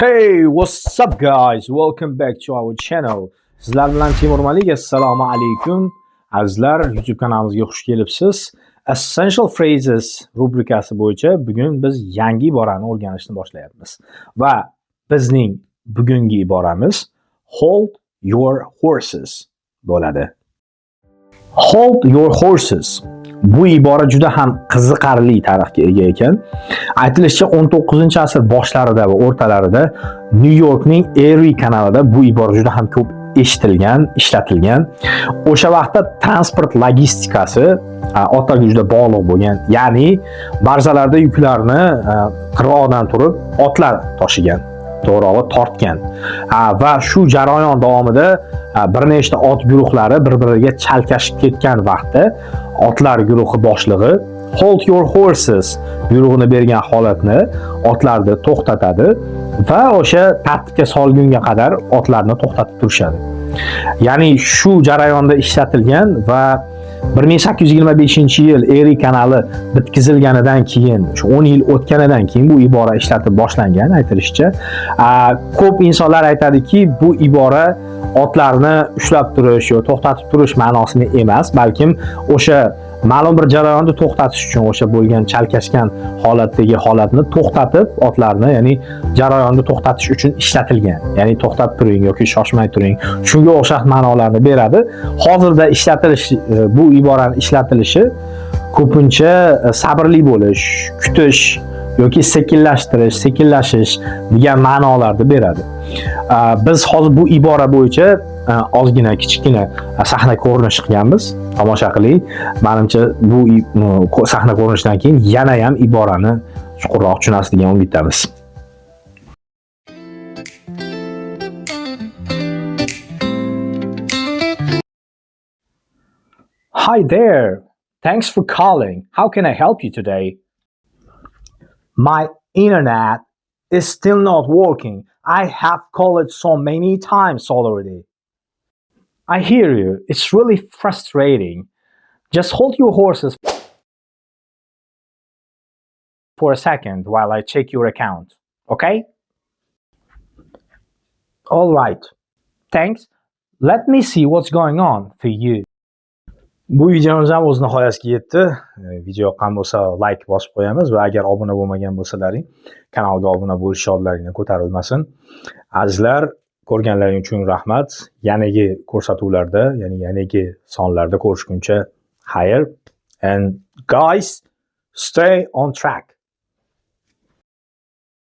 Hey, what's up, guys? Welcome back to our channel. Sizlar bilan Timur Malik. Assalomu alaykum. Azizlar, YouTube kanalimizga xush kelibsiz. Essential Phrases rubrikasi bo'yicha bugun biz yangi iborani o'rganishni boshlayapmiz. Va bizning bugungi iboramiz "Hold your horses" bo'ladi. "Hold your horses." Bu ibora juda ham qiziqarli tarixga ega ekan. Aytilishicha, 19-asr boshlarida va o'rtalarida Nyu Yorkning Erie kanalida bu ibora juda ham ko'p eshitilgan, ishlatilgan. O'sha vaqtda transport logistikasi otlarga juda bog'liq bo'lgan. Ya'ni barjalarda yuklarni qirg'oqdan turib otlar toshigan, to'g'rirog'i tortgan. Va shu jarayon davomida bir nechta ot guruhlari bir-biriga chalkashib ketgan vaqtda otlar guruhi boshlig'i "Hold your horses" buyrug'ini bergan holatni otlarni to'xtatadi va o'sha tartibga solgunga qadar otlarni to'xtatib turishadi. Ya'ni shu jarayonda ishlatilgan va 1825-yil Eri kanali bitkazilganidan keyin, shu 10 yil o'tganidan keyin bu ibora ishlatib boshlangan aytilishicha. Ko'p insonlar aytadiki, bu ibora otlarni ushlab turish yo to'xtatib turish ma'nosini emas, balkim o'sha ma'lum bir jarayonni to'xtatish uchun o'sha bo'lgan chalkashgan holatdagi holatni to'xtatib, otlarni, ya'ni jarayonni to'xtatish uchun ishlatilgan. Ya'ni to'xtab turing yoki shoshmay turing. Shunga o'xshash ma'nolarni beradi. Hozirda ishlatilish bu iborani ishlatilishi ko'pincha sabrli bo'lish, kutish yoki sekinlashtirish, sekinlashish degan ma'nolarni beradi. Biz hozir bu ibora bo'yicha ozgina kichkina sahna ko'rinishi qilganmiz. Tomosha qiling. Manimcha, bu sahna ko'rinishidan keyin yana ham iborani chuqurroq tushunasiz degan umiddamiz. Hi there. Thanks for calling. How can I help you today? My internet is still not working. I have called so many times already. I hear you. It's really frustrating. Just hold your horses for a second while I check your account. Okay? All right. Thanks. Let me see what's going on for you. Bu videomiz ham o'z nihoyasiga yetdi. Video yoqqan bo'lsa, like bosib qo'yamiz va agar obuna bo'lmagan bo'lsalaring, kanalga obuna bo'lish yodlaringdan ko'tarilmasin. Azizlar, ko'rganlaring uchun rahmat. Yanagi ko'rsatuvlarda, ya'ni yanagi sonlarda ko'rishguncha xayr. And guys, stay on track.